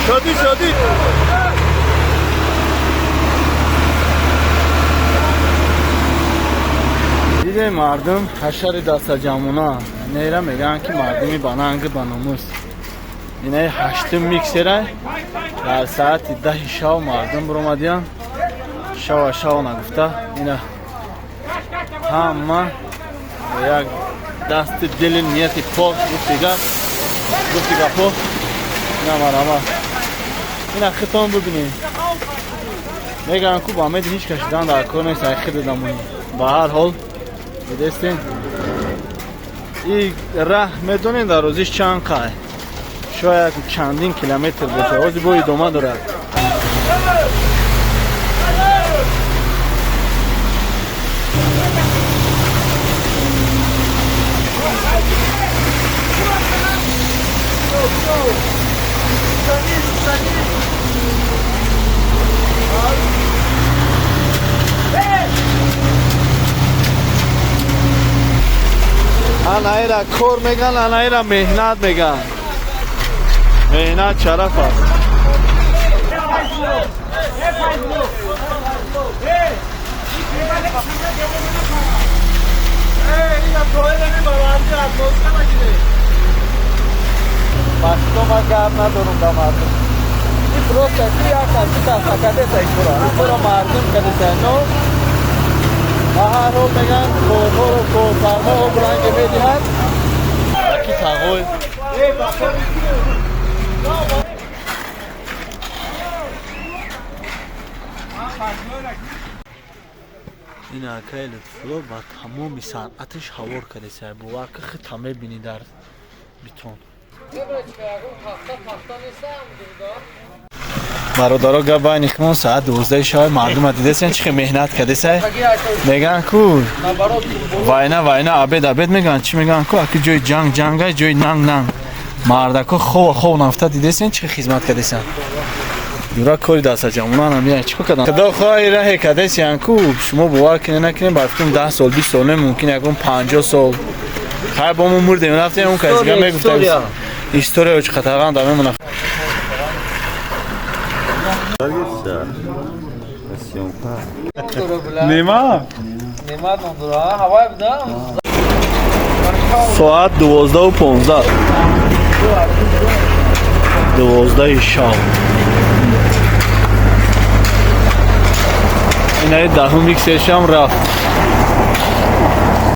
Шодӣ, шодӣ. Диде, мардум ҳашари дастаҷамъона нера мегӯянд, ки мардуми бананги баномус. Инаи ҳаштум миксера дар саати 10-и шав мардум биромадиянд. Шава шав нагуфта, ина ҳама як дасти дили нияти пок, гуфти гап, гуфти гапо. Ина марама, ина хитон бибинед. Мегӯянд, ку ба меди ҳеҷ кашидан дар кор нест, ай хиди дамонӣ. Ба ҳар ҳол, дидестен, и раҳ медонед дарозиш чанд қай? Шояд чандин километр боша. Ҳозир бо идома дорад. Анаира кор меган, анаира меҳнат меган. Меҳнат шараф аст. Пашто ма гап надорум да мардум. И просто ки як каси таста кадеса икора. Икора мардум кадеса, но ба ҳар ҳол меган, корҳоро корфармо обранге медиҳад. Аки тағой. Ин акаи Лутфулло ба тамоми санъаташ ҳавор кардеса. Бовар ки хита мебинӣ дар битон. Бародаро, гап байни химон, саат 12-и шаби мардума дидесен, чӣ хел меҳнат кардесай. Мегӯянд ку вайна вайна, обед обед мегӯянд, чӣ мегӯянд ку, аки ҷои ҷанг ҷангай, ҷои нанг нанг. Мардако хова хов нафта, дидесен, чӣ хел хизмат кардесан. Юра кори дастаҷамъонам я чӣ кор кардам. Худо хоҳи раҳе кардесиян ку, шумо бовар кине накунем, ба фикрам 10 сол, 20 сол не, мумкин ягон 50 сол. Хай, бо мо мурдем, рафтем, он касига мегуфтем, история оч қатаған да мемона. Нема? Нема ном дора, ҳавай буда. Соат 12:15, 12-и шаб. Инаи даҳум миксершам рафт.